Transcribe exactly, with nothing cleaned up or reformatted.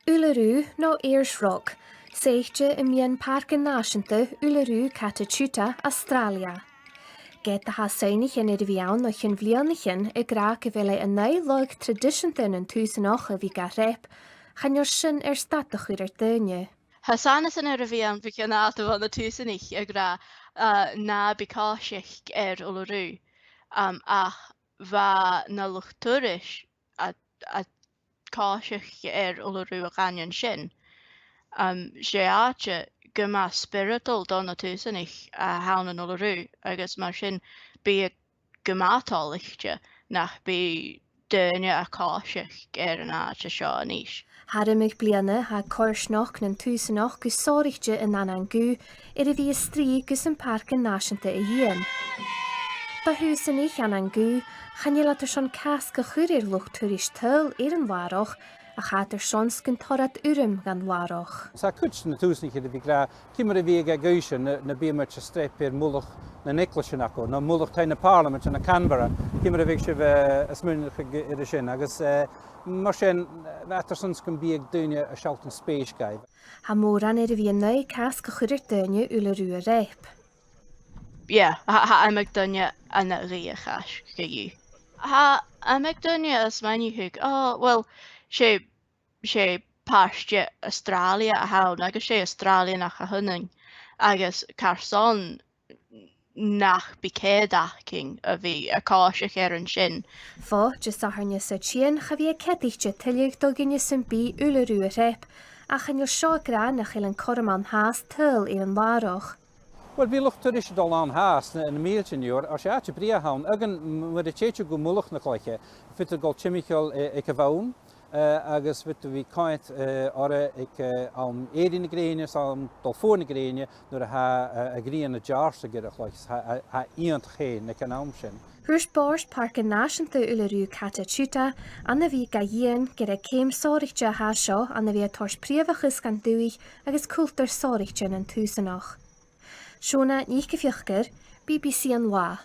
Uluru no Ayers Rock, sèidte am meadhan Pàirc an Nàiseanta Uluru Kata Tjuta, Astràilia. Ged a tha soidhnichean air a bhith ann o chionn bhliadhnaichean ag ràdh gu bheil e an aghaidh lagh traidiseanta nan tùsanach a bhith ga shreap, chan eil sin air stad a chur air daoine. Tha sanasan air a bhith ann bho chionn fhada bho na tùsanaich ag ràdh, uh, na bi coiseachd air Uluru, um, ach bha na luchd-turais a, a' coiseachd air Uluru a dh'aindeoin sin. Um, 's e àite gu math spioradal do na tùsanaich a th' ann an Uluru, agus mar sin bidh e gu math toilichte nach bi daoine a' coiseachd air an àite seo a-nis. Thar iomadh bliadhna, tha coimhearsnachd nan tùsanach gu sònraichte ann an Anangu air a bhith a' strì gus am Pàirc an Nàiseanta a dhìon. Do thùsanaich Anangu, chan eil iad airson casg a chur air luchd-turais tadhal air an làrach, ach tha iad airson 's gun toir iad urram dhan làrach. Tha cuid de na tùsanaich air a bhith ag ràdh, ciamar a bhiodh e ag innse na, nam biodh muid a' streap air mullach nan eaglaisean agaibh, no mullach taigh na Pàrlamaid ann an Canberra, ciamar a bhiodh sibh, eh, a' smaoineachadh air sin, agus, eh, mar sin, eh, bha iad airson 's gum biodh daoine a' sealltainn spèis dhaibh. Tha mòran air a bhith an aghaidh casg a chur air daoine Uluru a shreap. Yeah, tha, tha iomadh duine ann a dh'fhiach aisgich. Tha iomadh duine a' smaoineachadh, oh, well, 's e, 's e pàirt de Astràilia a th' ann, agus 's e Astràilianach a th' annainn, agus carson nach bi cead againn a bhith a' coiseachd air an sin. Fo Disathairne sa tighinn, cha bhi e ceadaichte tuilleadh do dhuine sam bith Uluru a shreap, ach chan eil seo ag ràdh nach eil an cothrom ann fhathast tadhal air an làrach. Well, bidh luchd-turais a' dol ann fhathast na, na mìltean an-diugh, oir 's e àite brèagha a th' ann, aig an, m-, mura tèid thu gu mullach na cloiche, faodaidh tu dhol timcheall, eh, aig a' bhonn, eh, agus faodaidh tu bhith a' coimhead, eh, oirre aig, eh, àm èirigh na grèine, 's àm dol fodha na grèine, nuair a tha, eh, a' ghrian a' deàrrsadh air a' chloich, 's tha, tha, tha e iongantach fhèin aig an àm sin. Thuirt bòrd Pàirc an Nàiseanta Uluru Kata Tjuta, ann a bhith ga dhìon, gur e ceum sònraichte a tha seo ann a bhith a' toirt prìomhachas dhan dùthaich agus cultar sònraichte nan tùsanach. Shona NicPhìochair, B B C An Là.